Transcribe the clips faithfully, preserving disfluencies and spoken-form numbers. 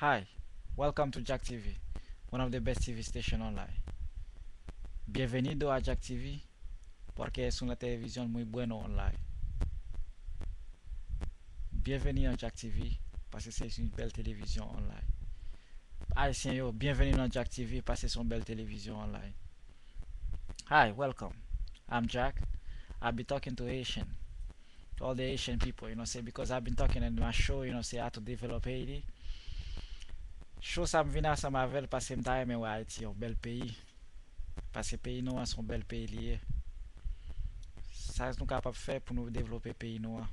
Hi, welcome to Jack T V, one of the best T V station online. Bienvenido a Jack T V, porque es una televisión muy bueno online. Bienvenido a Jack T V, paske se yon bèl televizyon online. Ayisyen yo, bienvenido a Jack T V, paske se yon bèl televizyon online. Hi, welcome. I'm Jack. I'll be talking to Haitian, to all the Haitian people, you know, say, because I've been talking in my show, you know, say, how to develop Haiti. Show sa m vin ansanm avè l paske m ta renmen wè Ayiti, yon bèl peyi. Paske peyi nou an se yon bèl peyi li ye. Sa nou kapab fè pou nou devlope peyi nou an?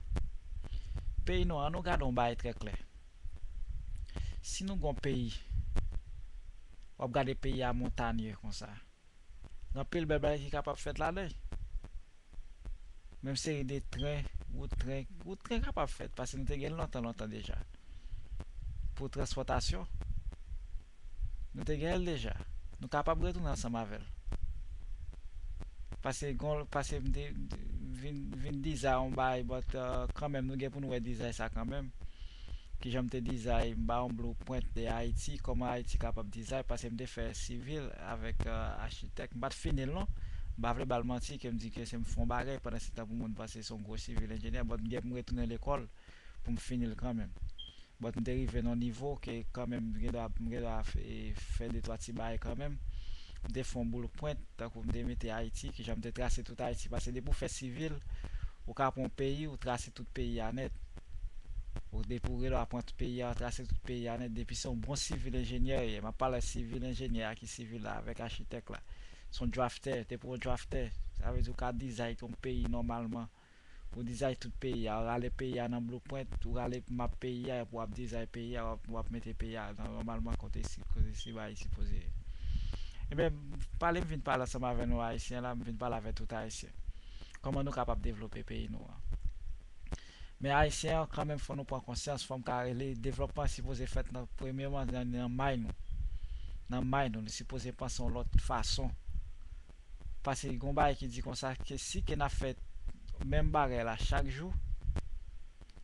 Peyi nou an, nou gade yon bagay trè klè. Si nou gon peyi, w ap gade peyi a montanye konsa. Gen anpil bèl bagay ki kapab fèt ladan. Menm seri de tren, wout tren, wout tren kapab fèt, paske nou te gen l lontan, lontan deja. Pou transpòtasyon, nou te gen l deja. Nou kapab retounen ansanm avè l. Paske gon, paske m te vin, vin design yon bagay, but, uh, kanmenm, nou gen pou nou wè design sa kanmenm. Kijan m te design, m ba yon blueprint de Ayiti, kòman Ayiti kapab design, paske m te fè sivil avèk, uh, achitèk. M pa t fini l non. M pa vle ba l manti ke m di ke se m fè yon bagay pandan se tan pou moun panse se yon gwo sivil enjenyè, but m gen pou m retounen lekòl pou m fini l kanmenm. But m te rive nan yon nivo ke kanmenm m gen dwa, m gen dwa fè, fè de twa ti bagay kanmenm. M te fè yon blueprint, tankou m te mete Ayiti, kijan m te trase tout Ayiti. Paske depi w fè sivil, ou ka pran yon peyi, ou trase tout peyi a nèt. Ou depi w gen dwa pran tout peyi a, trase tout peyi a nèt. Depi se yon bon sivil enjenyè ye, m ap pale sivil enjenyè a ki sivil la avèk achitèk la. Se yon draftè, depi w draftè, sa vle di w ka design yon peyi nòmalman. Ou design tout peyi a, ou rale peyi a nan blueprint, ou rale map peyi a, epi w ap design peyi a, w ap, w ap mete peyi a nan nòmalman kote si, kote si bagay sipoze ye. Ebyen, pale m vin pale ansanm avè nou Ayisyen la, m vin pale avè tout Ayisyen. Kòman nou kapab devlope peyi nou an? Men Ayisyen an, kanmenm, fò nou pran konsyans, fò m ka rele, devlòpman sipoze fèt nan, premyèman, nan, nan may nou. Nan may nou, nou sipoze panse yon lòt fason. Paske gon bagay ki di konsa ke si ke n ap fè menm bagay la chak jou,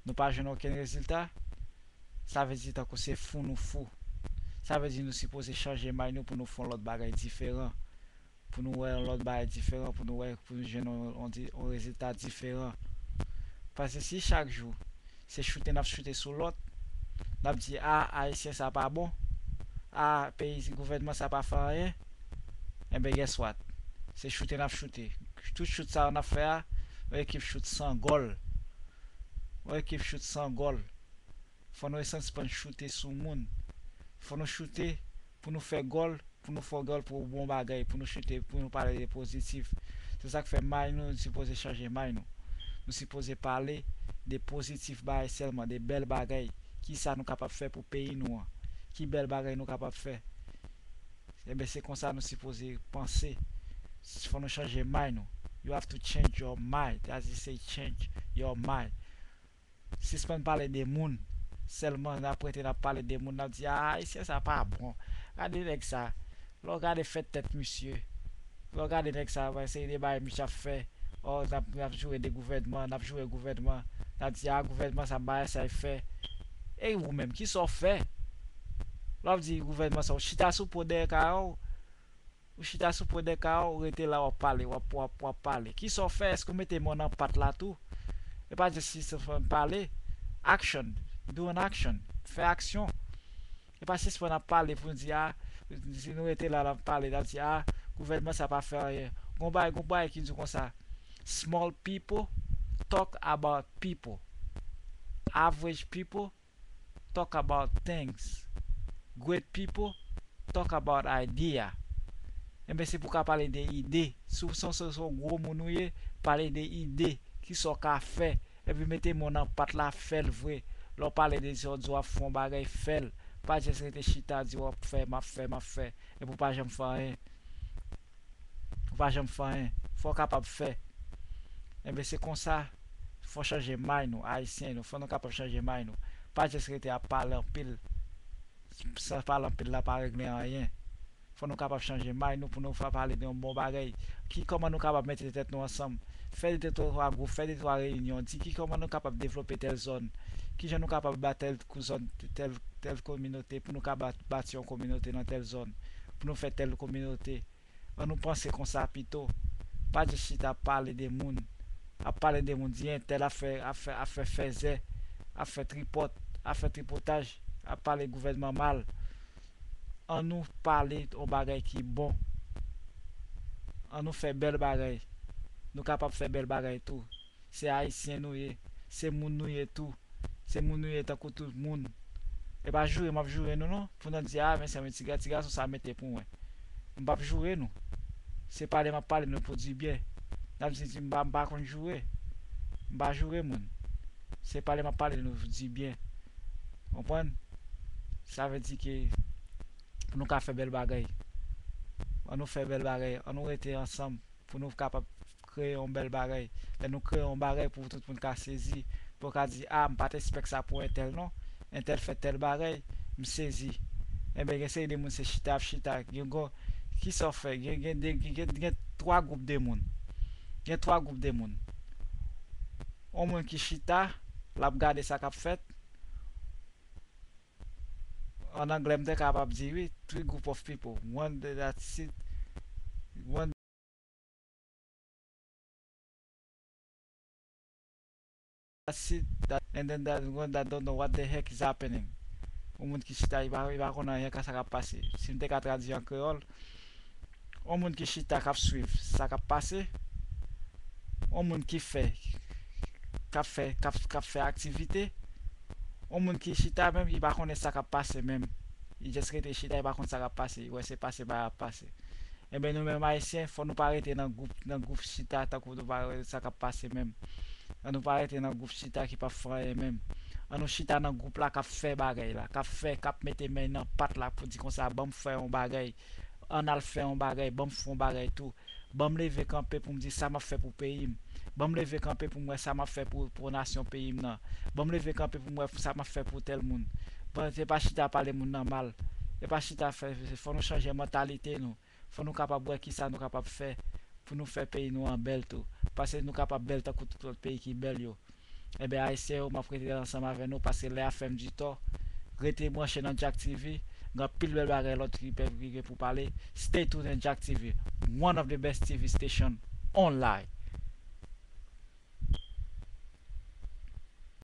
nou pa jwenn okenn rezilta, sa vle di tankou se fou nou fou. Sa vle di nou sipoze chanje may nou pou nou fè yon lòt bagay diferan, pou nou wè yon lòt bagay diferan, pou nou wè, pou nou jwenn yon, yon di-, yon rezilta diferan. Paske si chak jou se choute n ap choute sou lòt, n ap di, a, Ayisyen sa pa bon, a, peyi, gouvènman sa pa fè anyen, enben, guess what? Se choute n ap choute. Tout choute sa yo n ap fè a, yon ekip choute san gòl. Yon ekip choute san gòl. Fò nou sispann choute sou moun. Fò nou choute pou nou fè gòl, pou nou fè gòl pou bon bagay, pou nou choute, pou nou pale de pozitif. Se sa k fè may nou, nou sipoze chanje may nou. Nou sipoze pale de pozitif bagay sèlman, de bèl bagay. Kisa nou kapab fè pou peyi nou an? Ki bèl bagay nou kapab fè? Enben, se konsa nou sipoze panse. Fò nou chanje may nou. You have to change your mind. As they say, change your mind. Sispann pale de moun. Sèlman n ap rete n ap pale de moun, n ap di, a, Ayisyen sa pa bon. Gade nèg sa. Lè w gade fè tèt misye. Lè w gade nèg sa, wè, seri de bagay misye ap fè. O, n ap, n ap joure de gouvènman, n ap joure gouvènman. N ap di, a, gouvènman sa, bagay sa, l fè. E ou menm, kisa w fè? Lè w ap di gouvènman sa, w chita sou po dèyè kay ou. Ou chita sou po dèyè kay ou, ou rete la, w ap pale, w ap, w ap, w ap pale. Kisa w fè? Èske w mete men w nan pat la tou? E pa just sispann pale. Action. Do an action. Fè aksyon. E pa sispann ap pale pou n di, a, si nou rete la, n ap pale, n ap di, a, gouvènman sa pa fè anyen. Gon bagay, gon bagay ki di konsa, small people talk about people. Average people talk about things. Great people talk about idea. Enben, se pou w ka pale de ide. Si w se, se, se yon gwo moun ou ye, pale de ide. Kisa w ka fè? Epi mete men w nan pat la, fè l vre. Lè w pale de sa, w di w ap fè yon bagay, fè l. Pa just rete chita, di w ap fè, m ap fè, m ap fè. Epi w pa janm fè anyen. Ou pa janm fè anyen. Fò w kapab fè. Enben, se konsa, fò chanje may nou, Ayisyen nou. Fò nou kapab chanje may nou. Pa just rete ap pale anpil. Sa pale anpil la pa regle anyen. Fò nou kapab chanje may nou pou nou pa pale de yon bon bagay. Ki, kòman nou kapab mete tèt nou ansanm? fè de twa gwoup, fè de twa reyinyon, di ki kòman nou kapab devlope tèl zòn, kijan nou kapab ba tèl kou zòn, tèl, tèl kominote, pou nou ka ba-, bati yon kominote nan tèl zòn, pou nou fè tèl kominote. Ann nou panse konsa pito. Pa jis chita ap pale de moun. Ap pale de moun, di entèl ap fè, ap fè, ap fè fèzè, ap fè tripòt, ap fè tripotaj, ap pale gouvènman mal. Ann nou pale yon bagay ki bon. Ann nou fè bèl bagay. Nou kapab fè bèl bagay tou. Se Ayisyen nou ye. Se moun nou ye tou. Se moun nou ye tankou tout moun. E pa joure m ap joure nou non. Pou n di, a, men se yon ti ga-, ti gason sa mete pou mwen. M p ap joure nou. Se pale m ap pale nou pou di byen. N ap di, di m pa, m pa konn joure. M pa joure moun. Se pale m ap pale nou pou di byen. Konprann? Sa vle di ke pou nou ka fè bèl bagay. Ann nou fè bèl bagay. Ann nou rete ansanm pou nou kapab kreye yon bèl bagay. Lè nou kreye yon bagay pou tout moun ka sezi, pou yo ka di, a, m pa t espèk sa pou entèl non. Entèl fè tèl bagay, m sezi. Enben, gen seri de moun se chita ap chita. Gen gwo, kisa w fè? Gen, gen, gen, gen, gen twa gwoup de moun. Gen twa gwoup de moun. Yon moun ki chita, l ap gade sa k ap fèt. An anglè, m te kapab di, wi, three group of people. One that sit, one that sit, that, and then that one that don't know what the heck is happening. Yon moun ki chita, li pa, li pa konn anyen ka sa k ap pase. Si m te ka tradui an kreyòl, yon moun ki chita k ap swiv sa k ap pase, yon moun ki fè, k ap fè, k ap, k ap fè aktivite, yon moun ki chita menm, li pa konnen sa k ap pase menm. Li just rete chita, li pa konn sa k ap pase, li wè se pase bay ap pase. Enben, nou menm Ayisyen, fò nou pa rete nan gwoup, nan gwoup chita, tankou nou pa wè sa k ap pase menm. Ann nou pa rete nan gwoup chita ki p ap fè anyen menm. Ann nou chita nan gwoup la k ap fè bagay la, k ap fè, k ap mete men nan pat la pou di konsa, ban m fè yon bagay, ann al fè yon bagay, ban m fè yon bagay tou. Ban m leve kanpe pou m di sa m ap fè pou peyi m. Ban m leve kanpe pou m wè sa m ap fè pou, pou nasyon peyi m nan. Ban m leve kanpe pou m wè sa m ap fè pou tèl moun. Ban, se pa chita pale moun nan mal. Se pa chita fè, fò nou chanje mantalite nou. Fò nou kapab wè kisa nou kapab fè pou nou fè peyi nou an bèl tou. Paske nou kapab bèl tankou tout lòt peyi ki bèl yo. Enben, Ayisyen yo, m ap rete ansanm avè nou paske lè a fè m di tò. Rete branche nan Jack T V. Gen anpil bèl bagay lòt ki pèp ki gen pou pale. Stay tuned nan Jack T V, one of the best T V station online.